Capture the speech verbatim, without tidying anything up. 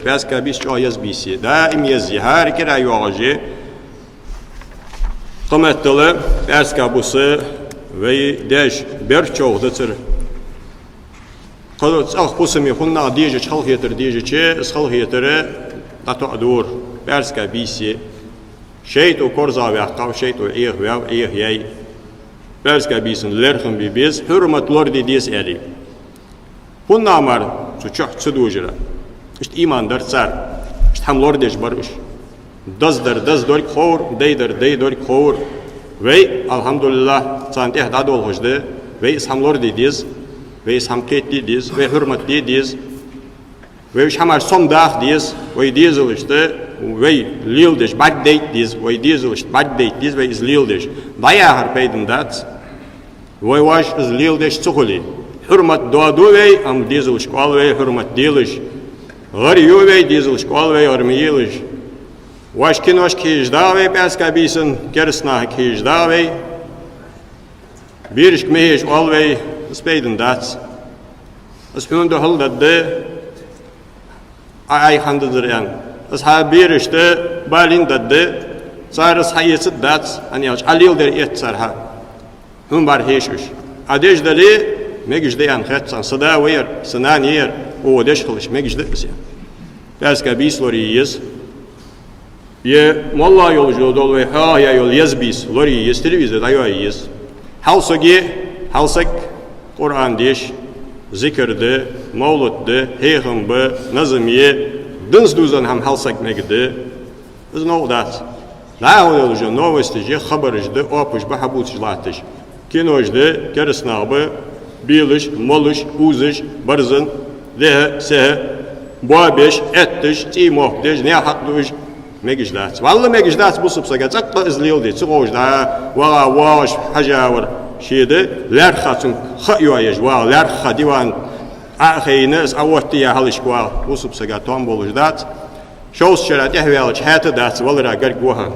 ПӀаьраска бийса чӀоагӀа еза бийса я, даим еза я, хӀара кӀира йоагӀаш я. Кхыметтел пӀаьраска бус вай даьша бер чӀоагӀа дацар. Кхы цӀагӀа фусаме хӀанз нах дезача, халахетар дезача, из халахетар дӀатоадора. ПӀаьраска бийса я. ШайтӀо корзагӀваьккхав, шайтӀо Ӏехаваьв, Ӏехаяьй. ПӀаьраска бийсан лерхӀам бе беза, хьурмат лораде деза, аьле. ХӀанз мара цу чухь ца дожара. Иштта иман дар цар. Иштта хӀама лорадеш бар уж. Деза дар деза дерг ховра, дай дар дай дерг ховра. Вай, алхьамдулиллахӀ, царна тӀехьа дӀадолхаш да. Вай из хӀама лораде деза. Вай из хӀама кхетаде деза. Вай хьурмат де деза. Вай уж хӀамаш сомадаха деза. Вай дезалашта вай леладеш бӀаргадайта деза. Вай дезалашта бӀаргадайта деза, вай из леладеш. ДӀаяхар пайдана дац. Вай воаш из леладеш ца хуле. Хьурмат доаду вай, амма дезалашка оал вай хьурмат делаш. ГӀар ю вай, дезалашка оал вай гӀар ма елаш. Воаш киношка хьежаш дагӀа вай, пӀаьраска бийсан кераста нахага хьежаш дагӀа вай. Берашка ма хьежа оал вай, из пайдана дац. Из хьона духьал дадда, Ӏа, Ӏай хӀана дадир аьнна. Из хьа берашта балийна дадда, цар из хьаэцаргдац, хӀана аьлча Ӏа леладер эц цар хьа. Хьона бӀарахьеж уж. Ӏа деш дале, мегаш да аьнна хет царна. Са да ва ер, са нана я ер, оаха деш хилча, мегаш да из аьнна. ПӀаьраска бийса лорае еза. Е моллагӀа йолаш йола дола вай хьоахаяь йола еза бийса лорае еза, телевизор дӀайоае еза. Хьалсаге, хьалсаг Къуръан деш, зикар де, мовлат де, хьехам бе, назам е, динца дувзаденна хӀама хьалсаг мегаргда. Из новкъа дац. ДӀахо йолаш йола новосташ я, хабараш да, оапаш ба хьабувцаш латташ. Кинош да, кераста нах ба, белаш, молаш, узаш, барзан, дехьа, сехьа, боабеш, этташ, цӀий мохк деш, наьха хьакъ дуаш, мегаш дац. ВаллахӀи, мегаш дац бусалба сага цӀаккха из леладе, ца ховш дӀа, вагӀа, воагӀаш, хьажа вар, ше да, лаьрххӀа цунга ха йоаеш, вагӀа, лаьрххӀа диван Ӏо а хайна, из Ӏооттаяь хьалхашка вагӀа, бусалба сага тоам болаш дац. Шовзткъа шера тӀехваьлча хьаьта дац, валара гарга ва хьо.